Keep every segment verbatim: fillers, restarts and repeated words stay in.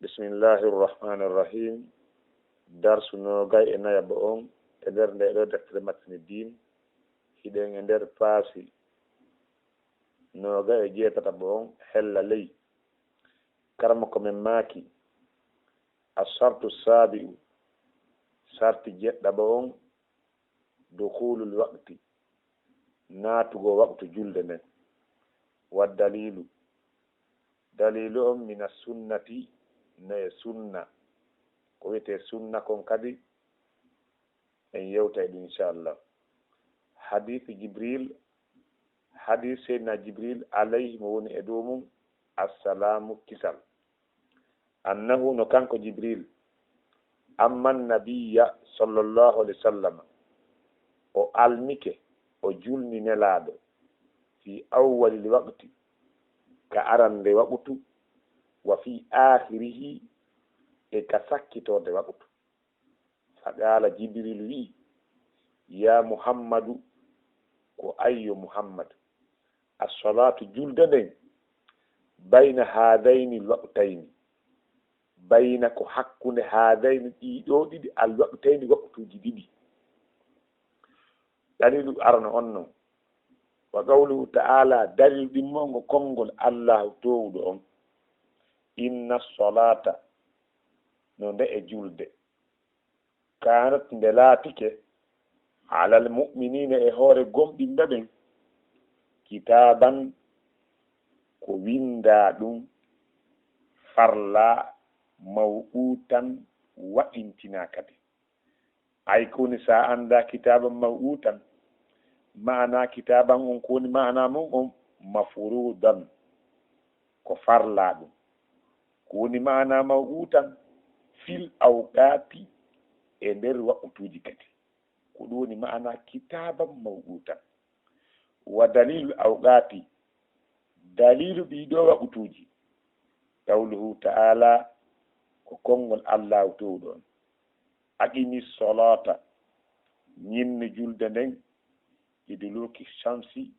Bismillahi irrahmani irrahim. Darsu noogay e nayaɓo on e nder nde ɗo deftere Matni Din. Hiɗen e nder paasi noogay e jeetataɓo on hella ley. Karamoko men maaki, ashartu saabi'u, sarti jeɗɗaɓo on, dukhulul waqti, naatugo waqtu julde nden. Wa dalilu, dalilu on mina sunnati, no e sunna. Ko wiyetee sunna kon kadi, en yewtay ɗum inchallah. Hadith Jibril, hadith Seydina Jibril alayhi mo woni e dow mum, assalamu, kisal. Annahu, no kanko Jibril, amma nabiyya sallallahu alayhi wa sallam, o almike, o julni Nelaaɗo, fi awwalil waqti, ka arande waqtu, wa fi aakhirihi, e ka sakkitorde waqtu. Fa qaala, Jibril wi'i, ya Muhammadu, ko an yo Muhammad, as-salaatu, julde nden, bayna haadayni al-waqtayni, bayna, ko hakkunde, haadayni, ɗii ɗoo ɗiɗi, al-waqtayni, waqtuuji ɗiɗi. Dalilu arano on non, wa qawluhu ta'ala, dalilu ɗimmo ngo konngol Allahu toowuɗo on, inna as-salaata, no nde e julde, kanat, nde laatike, alal mu'miniina, e hoore gomɗinɓe ɓen, kitaaban, ko winndaa ɗum, farla, mawquutan, waɗintinaa kadi. Ay ko woni, si a anndaa kitaaban mawquutan, maanaa kitaaban on, ko woni maanaa mun on, mafruudan, ko farlaa ɗum. Ko woni maanaa mawquutan, fil awqaati, e nder waqtuuji kadi. Ko ɗum woni maanaa kitaaban mawquutan. Wa daliilul awqaati, daliilu ɗii ɗoo waqtuuji, qawluhu ta'ala, ko konngol Allaahu toowuɗo on, aqimi solaata, ñinnu julde nden, liduluuki shamsi,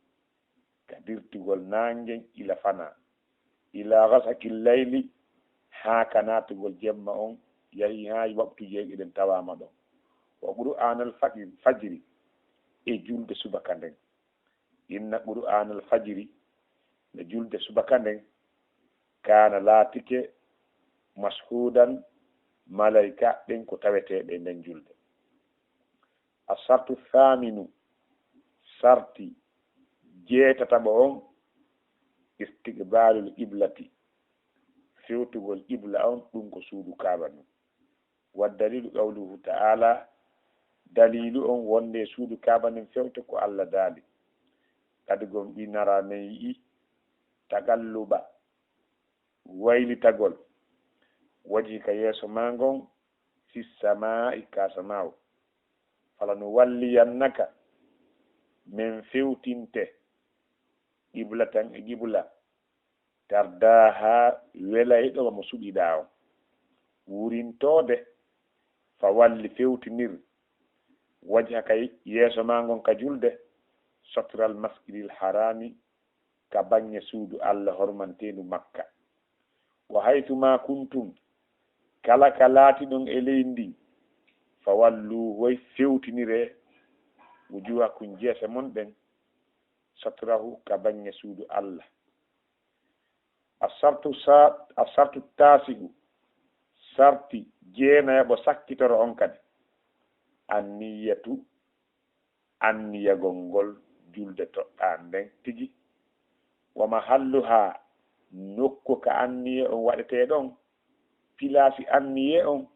ka dirtugol naange ngen ila fanaa, ila ghasaqil layli, haa ka naatugol jemma on, yahi haa waqtuuji ɗin tawaama ɗon. Wa qur'aanal fajri, fajri, e julde subaka nden. Inna qur'aanal fajri, no julde subaka nden, kaana, laatike, mashhuudan, malaa'ika ɓen ko taweteeɓe e nden julde. Ashartu thaaminu, sarti jeetataɓo on, istiqbaalul qiblati, fewtugol qibla on, ɗum ko suudu Kaaba ndun. Wa daliilu qawluhu ta'ala, daliilu on wonde suudu Kaaba ndin fewte ko Alla daali, qad, gomɗii, naraa, men yi'i, taqalluba, waylitagol, wajhika, yeeso maa ngon, fis samaa'i, ka asamaawo. Falanuwalliyannaka, men fewtinte, qiblatan, e qibla, tardaaha, welayɗo wa mo suɓiɗaa on. Wurintoode, fa walli, fewtinir, wajhaka, yeeso maa ngon, ka julde, satral masjidil haraami, ka baŋŋe suudu Alla hormanteendu Makka. Wa haythu ma kuntum, kala ka laatiɗon e leydi ndin, fa wallu, woy fewtiniree, wujuhakum, jeese mon ɗen, satrahu, ka baŋŋe suudu Alla. Ashartu sa-, ashartu taasi'u, sarti jeenayaɓo sakkitoro on kadi, anniyatu, anniyagol ngol julde toɗɗaande nden tigi. Wa mahalluha, nokku ka anniye on waɗetee ɗon, pilaasi anniye on,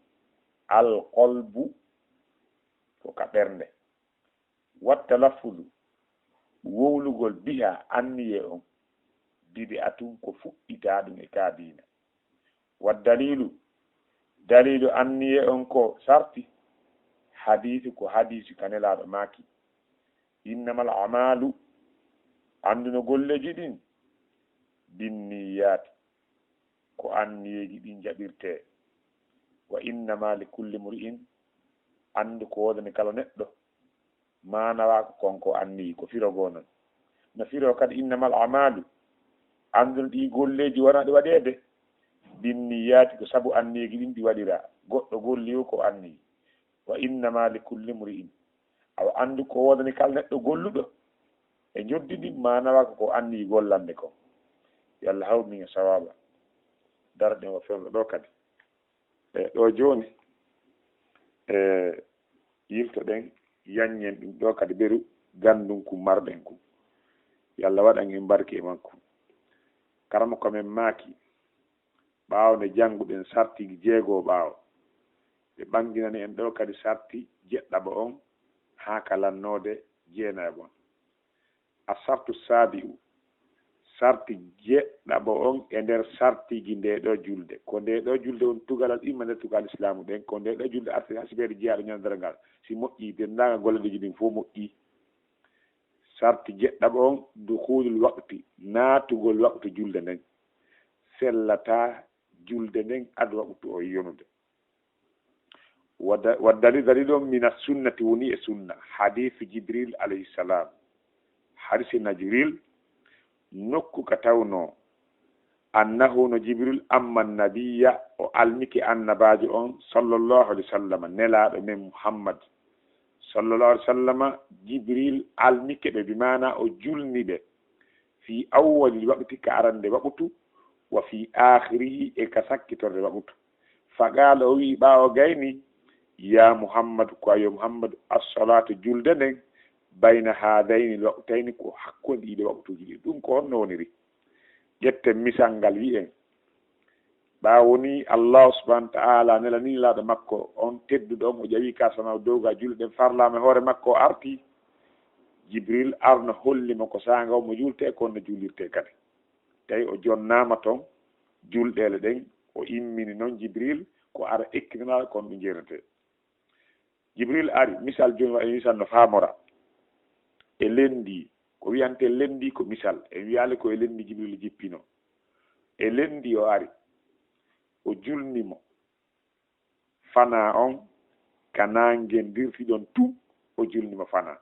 al qalbu, ko ka ɓernde. Wa talaffuzu, wowlugol, biha, anniye on, bid'atun, ko fuɗɗitaa ɗum e ka diina. Wa daliilu, daliilu anniye on ko sarti, hadiisu, ko hadiisu ka Nelaaɗo maaki, innamal a'maalu, anndu no golleeji ɗin, binniyaati, ko anniyeeji ɗin jaɓirtee, wa innama li kulli mri'in, anndu ko woodani kala neɗɗo, ma nawaa, ko kon ko anniyi, ko firogoo non. No firoo kadi innamal a'maalu, anndu no ɗii golleeji wonaa ɗi waɗeede, Binniyaati, ko sabu anniyeeji ɗin ɗi waɗiraa. Goɗɗo golli o ko anniyi. Wa innama li kulli mri'in. Awa anndu ko wodani kala neɗɗo golluɗo e njoddi ndin, ma nawa ko ko anniyi gollande kon. Yo Allah hawru min e sawaaba. Darɗen o fewndo ɗo kadi. E ɗo jooni, e yiltoɗen, yaññen ɗum ɗo kadi ɓeru ganndun kun marɗen kun. Yo Allah waɗan en barki e makku. Karamoko men maaki, ɓaawo nde jannguɗen sarti jeego ɓaawo, ɓe ɓanginani en ɗo kadi sarti jeɗɗaɓo on haa ka lannoode jeenayaɓo on. Asartu saabi'u, sarti jeɗɗaɓo on e nder sartiiji nde ɗo julde. Ko nde ɗo julde on tugalal imma nder tugal Islaamu ɗen, ko nde ɗo julde arti hasibeede jeyaaɗo ñandere ngal. Si moƴƴi, denndaangal golleeji ɗin fof moƴƴi. Sarti jeɗɗaɓo on, dukhulul waqti, naatugol waqtu julde nden. Sellataa julde nden ado waqtu o yonude. Wa da-, wa dali-, dalilu on mina sunnati, woni e sunna. Hadiisu Jibril alayhi salaam. Hadiisi na Jibril, nokku ka tawnoo, annahu, no Jibril, amma nabiyya, o almike annabaajo on, sallallahu alayhi wa sallam, nelaaɗo men Muhammad, sallallahu alayhi wa sallam, Jibril almike ɓe, bi maana o julni ɓe, fi awwalil waqti, ka arande waqtu, wa fi aakhirihi, e ka sakkitorde waqtu. Faqaala, o wi'i ɓaawo gayni, yaa Muhammadu, ko a yo Muhammadu, assalaatu, julde nden, bayna haadayni l waqtayni, ko hakkunde ɗiɗo waqtuuji ɗi. Ɗum ko honno woniri? Ƴetten misal ngal, wi'en, ɓaawo ni Allah subhanahu wa ta'ala nelani nelaaɗo makko on tedduɗo on, o ƴawi ka sama o dow ga julde ɗen farlaama e hoore makko, o arti, Jibril arno holli mo ko saanga o mo julte, ko honno julirte kadi. Tawi o jonnaama ton julɗeele ɗen, o immini non Jibril ko ara ekkitinaaɗo kon ɗum jeynetee. Jibril ari, misal jooni waɗi misal no faamora. E lenndi, ko wiyante lenndi ko misal. En wiyaali ko e lenndi Jibril jippino. E lenndi o ari, o julni mo fanaa on ka naange ndirti ɗon tun, o julni mo fanaa.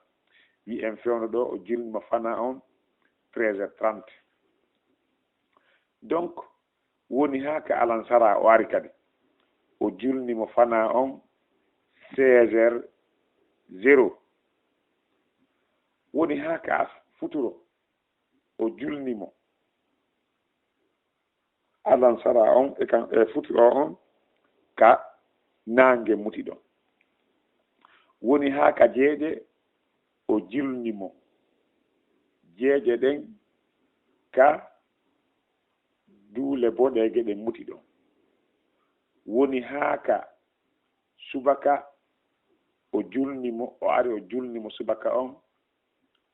Wi'en fewndo ɗo, o julni mo fanaa on treize heures trente. Donc, woni haa ka alansara o ari kadi. O julni mo fanaa on seize heures zéro. Woni haa ka as-, futuro, o julni mo alansara on e kan, e futuro on ka naange muti ɗon. Woni haa ka jeeƴe, o julni mo jeeƴe ɗen ka duule boɗeeje ɗen muti ɗon. Woni haa ka subaka, o julni mo, o ari o julni mo subaka on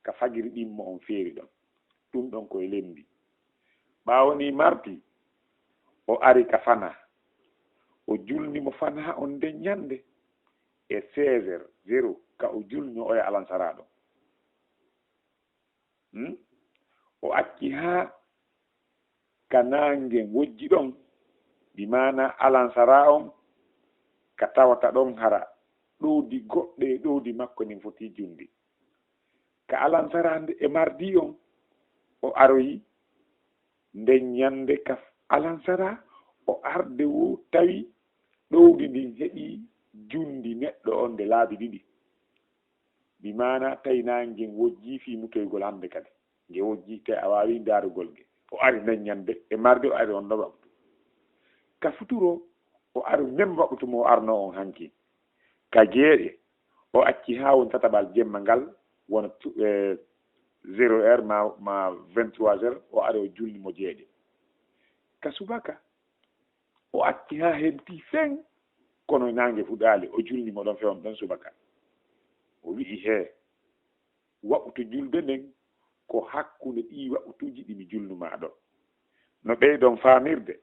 ka fajiri ɗimmo on feeri ɗon. Ɗum ɗon ko e lenndi. Ɓaawo ni mardi, o ari ka fanaa. O julni mo fanaa on nden ñande e seize heures zéro, ka o julni o e alansara ɗon. Hmm? O acci haa ka naange wojji ɗon, bi maana alansara on ka tawata ɗon hara ɗowdi goɗɗo e ɗowdi makko ndin foti jundi. Ka alansara nde e mardi on, o aroyi nden ñande ka alansara, o arde wo tawi ɗowdi ndin heɓi jundi neɗɗo on nde laabi ɗiɗi. Bi maana tawi naange ngen wojji fii mutoygol hande kadi. Nge wojji tawi a waawi ndaarugol nge. O ari nden ñande, e mardi o ari on ɗon waktu. Ka futuro, o ari même waktu mo o arno on hanki. Ka jeeɗe, o acci haa won tataɓal jemma ngal, wona tu-, eh, zéro heure ma, ma vingt-trois heures, o ari o julni mo jeeɗe. Ka subaka, o acci haa henti feng, kono naange fuɗaali, o julni mo ɗon fewon ɗon subaka. O wi'i, "Hee, waɓutu julde nden ko hakkunde ɗii waɓutuuji ɗi mi julnumaa ɗo." No ɓeyɗon faamirde,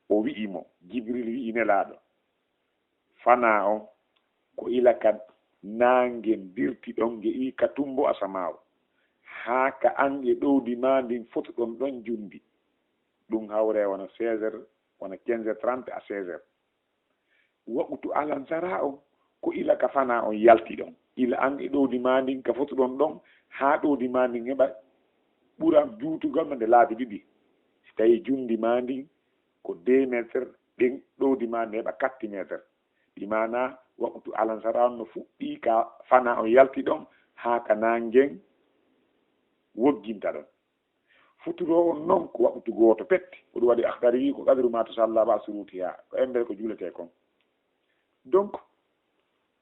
o wi'i mo, Jibril wi'i Nelaaɗo, "Fanaa on, ko ila ka naange dirti ɗon, nge iwi ka tumbo asamaawo, haa ka an e ɗowdi maa ndin fotuɗon ɗon jundi." Ɗum hawre wona seize heures, wona quinze heures trente à seize heures. Waɓutu alansara on, ko ila ka fanaa on yalti ɗon. Ila an e ɗowdi maa ndin ka fotuɗon ɗon, haa ɗowdi maa ndin heɓa ɓura juutugol ma nde laabi ɗiɗi. Si tawii jundi maa ndin ko deux mètres, ɗen ɗowdi ma neeɓa quatre mètres. Ɗi maana waqtu alansara on no fuɗɗi ka fana on yalti ɗon haa ka nangen wogginta ɗon. Futuro on non ko waqtu gooto pet. Ko ɗum waɗi Akhdari wi ko qadru ma tusalla ba suruti ha. Ko embere ko juuletee kon. Donc,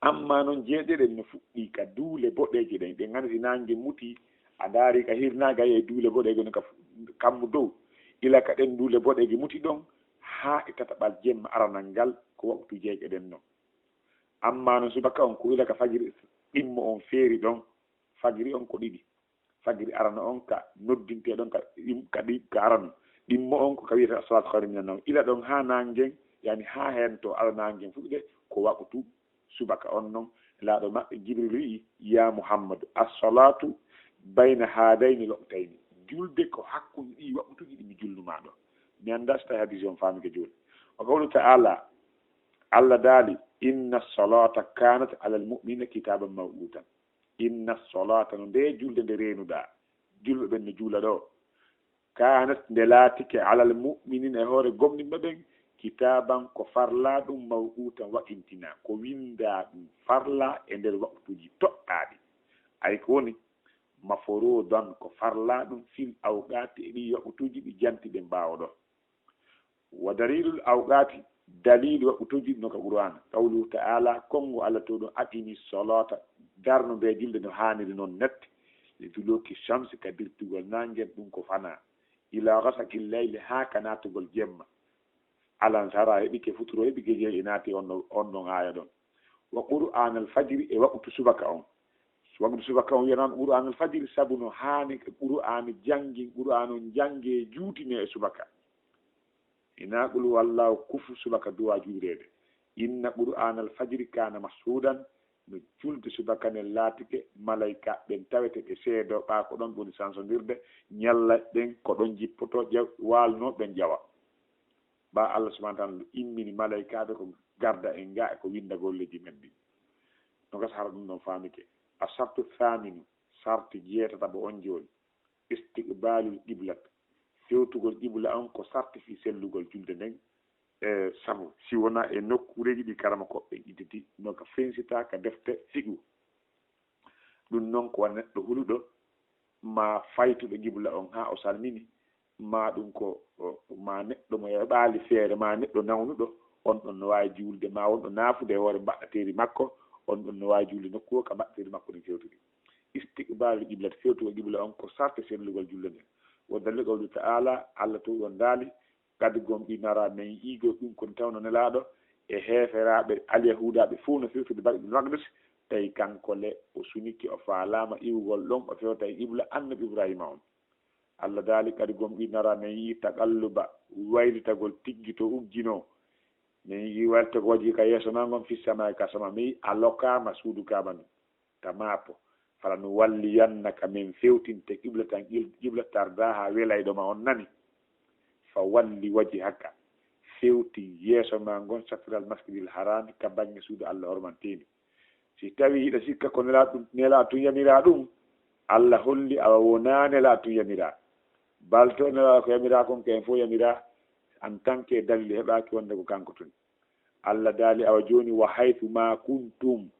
amma non jeeɗeɗen no fuɗɗi ka duule boɗeeje ɗen. Ɗen hannde si nange muti, a ndaari ka hirnaaga e duule boɗeeje no ka fu-, kammu dow. Ila ka ɗen duule boɗeeje muti ɗon, haa e tataɓal jemma aranal ngal ko waqtu jeeɗeɗen non. Amma non subaka on ko ila ka fajiri ɗimmo on feeri ɗon, fajiri on ko ɗiɗi. Fajiri arano on ka noddinteɗon ka ɗim-, ka ɗi-, ka arano. Ɗimmo on ko ka wiyata salatu khairu minan nawm. Ila ɗon haa nangen, yani haa heen to ala nangen fuɗɗude ko waqtu subaka on non. Laaɗo maɓɓe Jibril wi'i, "Ya Muhammadu, as-salatu bayna hadayni waqtayni." Julde ko hakkunde ɗi waqtuji ɗi mi julnumaa ɗo. Mi anndaa si tawi hadisi on faami ka jooni. Wa qawlu ta'ala, Allah daali, "Inna salata kanat alal mu'minina kitaban mawqutan." Inna solata no nde julde nde reenuɗaa, julɓe ɓen no juula ɗo. Kanat nde laatike alal mu'minin e hoore gomɗinɓe ɓen, kitaban ko farlaa ɗum mawqutan waqintinaa, ko winndaa ɗum farlaa e nder waqtuuji toɗɗaaɗi. Ay ko woni, mafrudan ko farlaa ɗum fil awqaati e ɗi waqtuuji ɗi janti ɗen ɓaawo ɗo. Wa dalilul awqaati, daliilu waqtuuji no ka Qur'aana. Qawluhu ta'ala, konngo Allah to ɗum, "Aqimi salata," darno nde julde no haaniri non nette, li duluki shamsi ka dirtugol nangen ɗum ko fana, ila ghasaqil layli haa ka naatugol jemma. Alansara heɓike, futuro heɓike, jeeɗi naati on ɗon, on ɗon aaya ɗon. Wa Qur'aanal fajri, e waqtu subaka on. Waqtu subaka on wi'anaama Qur'aanal fajri sabu no haani Qur'aana janngin, Qur'aana on jannge juutine e subaka. Ina qul huwallahu kufu subaka du'a juureede. Inna Qur'aanal fajri kaana mashhuudan, no julde subaka nden laatike, malaykaaɓe ɓen tawete ɓe seedoo ɓaa ko ɗon woni sansondirde, ñalla ɓen ko ɗon jippoto, ƴew-, waalnoo ɓen ƴawa. Ɓaa Allah subhanahu wa ta'ala no immini malaykaaɓe ko garda en ga e ko winnda golleeji men ɗin. No gasa hara ɗum ɗon faamike. Ashartu thaminu, sarti jeetataɓo on jooni. Istiqbaalul qiblat, fewtugol qibla on ko sarti fii sellugol julde nden, e sabu si wonaa e nokkuureeji ɗi karamokooɓe ɓen idditi, no ka fensita ka defte fiqhu. Ɗum non ko wona neɗɗo huluɗo, maa faytuɗo qibla on haa o salmini, maa ɗum ko, o, maa neɗɗo mo heɓaali feere, maa neɗɗo nawnuɗo, on ɗon no waawi juulde, maa wonɗo naafude e hoore mbaɗɗateeri makko, on ɗon no waawi juulde nokku o ka mbaɗɗateeri makko ndin fewtiri. Istiqbaalu qiblati, fewtugol qibla on ko sarti sellugol julde nden. Wa dalil qawlu ta'ala, Allah to ɗon daali, "Kadi gomɗinara men yi'igol ɗum kon tawno Nelaaɗo e heeferaaɓe alyahuudaaɓe fow no fewtude Baytul Maqdis, tawi kanko le o sunike, o faalaama iwugol ɗon, o fewta e qibla Annabi Ibraahiima on." Allah daali, "Kadi gomɗinara men yi'i taqalluba, waylitagol tiggi to ugginoo. Men yi'i waylitagol wajhika yeeso maa ngon fis samaa'i ka sama. Men yi'i a lokaama suudu Kaaba ndun. Tamaapo, fala nu walliyannaka, men fewtinte qiblatan qil-, qibla tardaaha welayɗo ma on nani. Fa walli wajhaka, fewtin yeeso maa ngon satral masjidil haraami ka baŋŋe suudu Allah hormanteendu." Si tawii hiɗa sikka ko Nelaaɗo tun, Nelaaɗo tun yamiraa ɗum, Allah holli awa wonaa Nelaaɗo tun yamiraa. Balto Nelaaɗo ko yamiraa kon, ko en fow yamiraa, en tant que dalil heɓaaki wonde ko kanko tun. Allah daali, awa jooni, "Wa haythu ma kuntum,"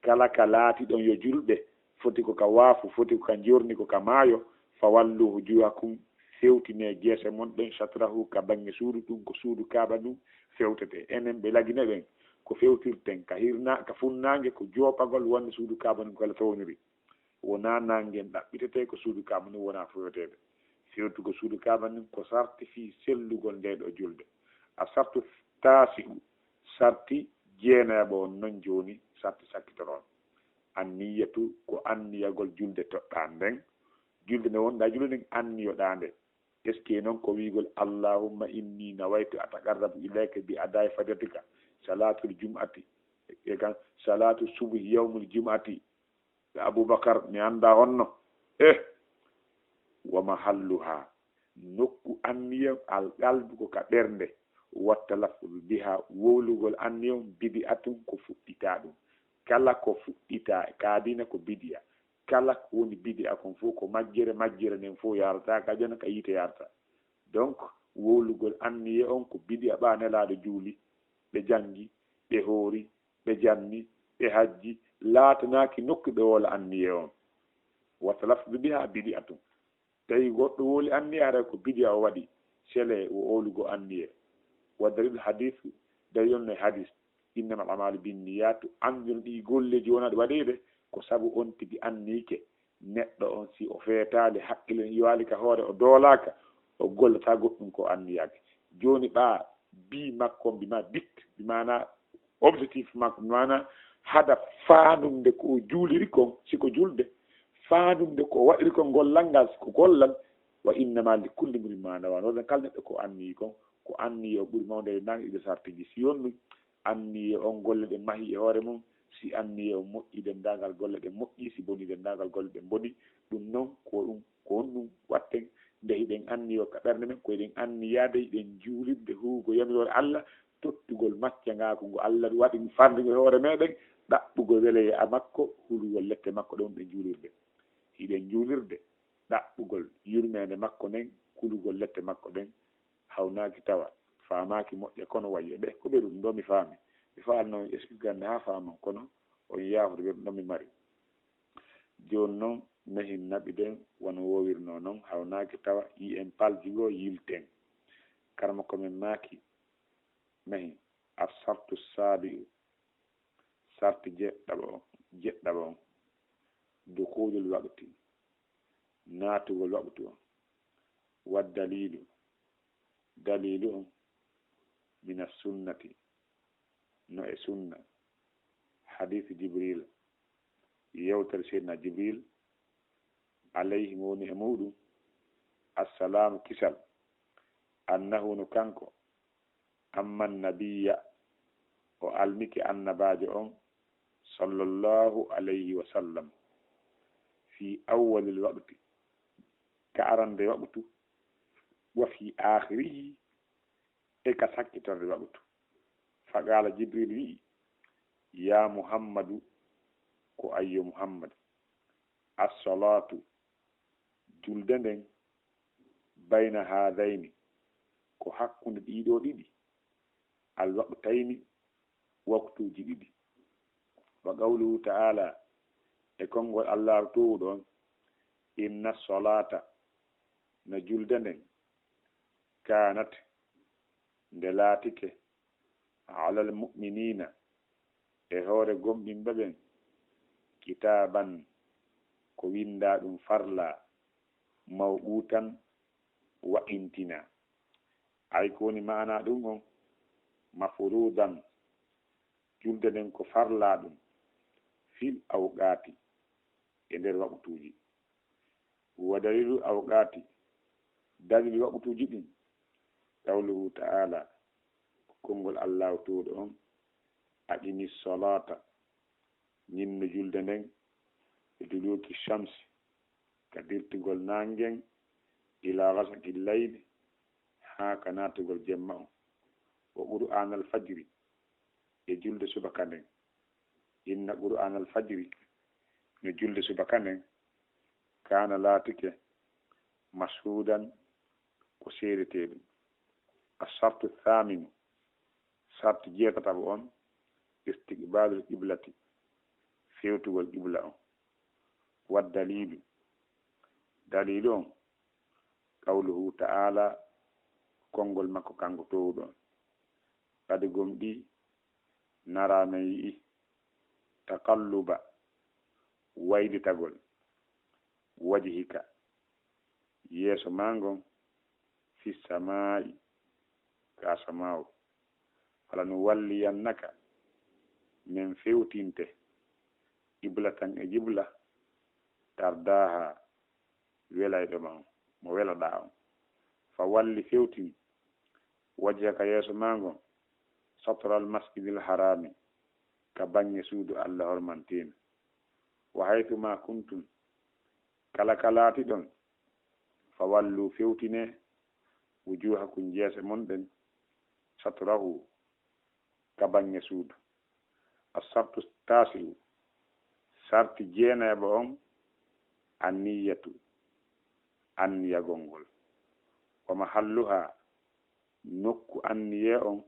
kala ka laatiɗon yo julɓe, foti ko ka waafu, foti ko ka njorni, ko ka maayo, "fa wallu wujuhakum," fewtine geese mon ɗen, "shatrahu," ka baŋŋe suudu ɗun, ko suudu Kaaba ndun fewtete. Enen ɓe Lagine ɓen, ko fewtirten ka hirna-, ka funnaange, ko joopagol wonde suudu Kaaba ndun kala towniri. Wonaa nangen ɗaɓɓitetee, ko suudu Kaaba ndun wonaa foweteede. Fewtugol suudu Kaaba ndun ko sarti fii sellugol ndee ɗoo julde. A sartu taasi'u, sarti jeenayaɓo on non jooni, sarti sakkitoro on. Anniyatu ko anniyagol julde toɗɗaande nden. Julde nde wonɗaa julde nden anniyoɗaa nde. Est-ce que non ko wi'ugol, "Allahumma inni nawaytu ataqarrabu ilayka bi adaa'i faridatika, salaatul jum'ati, e kan, salaatu subhi yawmul jum'ati, Abubakar, mi anndaa honno." Eh, wa mahalluha, nokku anniya, al qalbu, ko ka ɓernde, wa talaffuzu biha, wowlugol anniya on, bid'atun, ko fuɗɗitaa ɗum. Kala ko fuɗɗitaa ka diina ko bidi'a. Kala ko woni bidi'a kon fow ko majjere, majjere nden fow yarata ka jana, ka yiite yarata. Donc, Wowlugol anniye on ko bidi'a ɓaa Nelaaɗo juuli, ɓe janngi, ɓe hoori, ɓe janni, ɓe hajji, laatanaaki nokku ɓe wowla anniye on. Wa talaffuzu biha bidi'atun. Tawi goɗɗo wowli anniye, haray ko bidi'a o waɗi, sele o wowlugo anniye. Wa dalil hadis, dalil on no e hadis, innamal a'malu binniyat, anndino ɗi golleeji wonaa ɗi waɗeyde, ko sabu on tigi anniyike. Neɗɗo on, si o feetaali, haqqille yiwaali ka hoore, o doolaaka, o gollataa goɗɗum ko anniyaaki. Jooni ɓaa bi makko on, bi ma but, bi maanaa objectif makko, bi maanaa hadaf, faandunde ko o juuliri kon, si ko julde, faandunde ko o waɗiri kon gollal ngal, si ko gollal, wa innama li kulli mri'in ma nawa. No kala neɗɗo ko anniyi kon, ko anniye o ɓuri mawnude e naange ɗiɗo sartiji. Si on ɗum, anniye on golle ɗen mahii e hoore mum, si anniye on moƴƴi, denndaangal golle ɗen moƴƴi, si bonii, denndaangal golle ɗen mbonii. Ɗum non, ko ɗum, ko honɗum waɗten? Nde hiɗen anniyo ka ɓernde men, ko hiɗen anniyaade, hiɗen juulirde huugo yamiroore Allah, tottugol maccangaaku ngu Allah waɗi fardu e hoore meɗen, ɗaɓɓugol weleya makko, hulugol lette makko ɗe wonɗen juulirde. Hiɗen juulirde, ɗaɓɓugol yurmeende makko nden, kulugol lette makko ɗen, hawnaaki tawa, faamaaki moƴƴa, kono wayi e ɓe, ko ɓe ɗum ɗo mi faami. Mi faalno expliquer haa faamon, kono on yaafude ɓe ɗum ɗo mi mari. Jooni non, mehin naɓi ɗen wano woowirnoo non, hawnaaki tawa, yi'en palji goo, yilten. Karamoko men maaki, mehin, as-sartu saabi'u, sarti jeɗɗaɓo on, jeɗɗaɓo on, dukhulul waqti, naatugol waqtu on, wa daliilu, daliilu on, mina sunnati, no e sunna, hadiisi Jibriil, yewtere Seydina Jibriil, alayhi, mo woni e muuɗum, assalaamu, kisal, annahu, no kanko, amma nabiyya, o almike annabaajo on, sallallahu alayhi wa sallam, fi awwalil waqti, ka arande waqtu, wa fi aakhirihi, e ka sakkitorde waqtu. Fa qaala, Jibriil wi'i, yaa Muhammadu, ko an yo Muhammad, as-salaatu, julde nden, bayna haadayni, ko hakkunde ɗii ɗoo ɗiɗi, al-waqtayni, waqtuuji ɗiɗi. Wa qawluhu ta'ala, e konngol Allaahu toowuɗo on, inna salaata, no julde nden, kaanat, nde laatike, alal mu'miniina, e hoore gomɗinɓe ɓen, kitaaban, ko winndaa ɗum farla, mawquutan, wa'intinaa. Ay ko woni maanaa ɗum on, mafruudan, julde nden ko farlaa ɗum, fil awqaati, e nder waqtuuji. Wa daliilu awqaati, dalil waqtuuji ɗin, qawluhu ta'ala, ko konngol Allaahu toowuɗo on, aqimi salaata, ñinnu julde nden, e duluuki shamsi, ka dirtugol naange ngen, ilaa ghasaqi layli, haa ka naatugol jemma on, wa qur'aanal fajri, e julde subaka nden, inna qur'aanal fajri, no julde subaka nden, kaana laatike, mashhuudan, ko seedeteeɗum. As-sartu thaaminu, sarti jeetataɓo on, istiqbaalul qiblati, fewtugol qibla on. Wa daliilu, daliilu on, qawluhu ta'ala, konngol makko kanko toowuɗo on. Qad gomɗii naraa men yi'i taqalluba, waylitagol, wajhika, yeeso maa ngon, fi samaa'i, ka asamaawo. Falanuwalliyannaka, men fewtinte, qiblatan e qibla, tardaaha, welayɗo ma on, mo welaɗaa on. Fa walli, fewtin, wajhaka, yeeso maa ngon, satral masjidil haraami, ka baŋŋe suudu Alla hormanteemi. Wa haythu ma kuntum, kala ka laatiɗon, fa wallu, fewtinee, wujuhakum, jeese mon ɗen, satrahu, ka baŋŋe suudu. As-sartu taasi'u, sarti jeenayɓo on, an-niyyatu, anniyagol ngol. Wa mahalluha, Nokku anniyee on,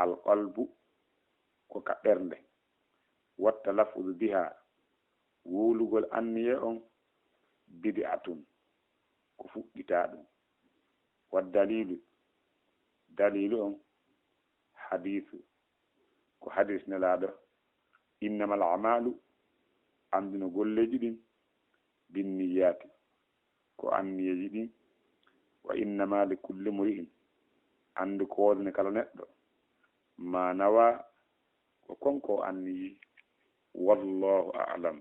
alqalbu, ko ka ɓernde. Wattalafudu biha, wowlugol anniyee on, bid'atun, ko fuɗɗitaa ɗum. Waddaliilu, daliilu on, hadiisu, ko hadiis Nelaaɗo, innamal a'maalu, anndino golleeji ɗin, binniyaati, ko anniyeeji ɗin, wa innama li kulli mri'in, anndu ko woodani kala neɗɗo, ma nawa, ko kon ko o anniyi. Wallahu a'lam.